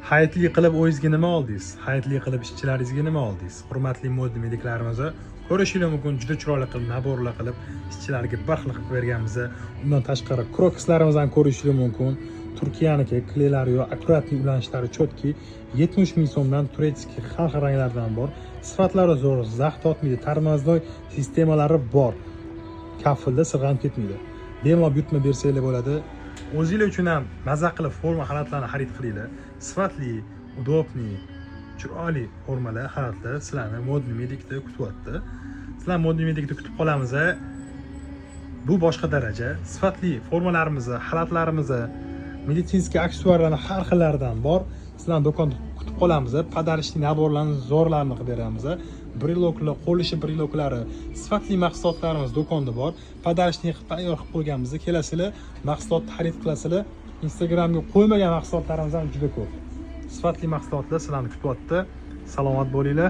Hayitli qilib o'zingizga nima oldingiz? Hayitli qilib ishchilaringizga nima oldingiz? Hurmatli modniy mediklarimiz, ko'rishingiz mumkin, juda chiroyli qilib набор lar qilib ishchilarga bir xil qilib berganmiz. Undan tashqari krokslarimizni ham ko'rishingiz mumkin. Turkiyaniki, клей lari yo'q, аккуратный, ulanishlari четкий. 70 ming so'mdan, турецкий, har xil ranglardan bor. Sifatlari zo'r, zax tortmaydi, тормозной sistemalari bor. Kafilda sirg'anib ketmaydi. Bemalol buyurtma bersanglar bo'ladi. O'zinglar uchun ham maza qilib forma, xalatlarni xarid qilinglar. Sifatli, удобный, chiroyli formalar, xalatlar sizlarni Modniy Medikda kutyapti. Sizlarni Modniy Medikda kutib qolamiz. Bu boshqa daraja. Sifatli formalarimizni, xalatlarimizni, медицинский aksessuarlarni har xillaridan bor. Sizlarni do'konda kutib qolamiz. Подарочный набор larni zo'rlarini qilib beramiz. Брелок lar, qo'l ishi брелок lari, sifatli mahsulotlarimiz do'konda bor. Подарочный qilib tayyor qilib qo'yganmiz. Kelasizlar, mahsulotni xarid qilasizlar. Instagramga qo'ymagan mahsulotlarimiz ham juda ko'p. Sifatli mahsulotlar sizlarni kutyapti. Salomat bo'linglar.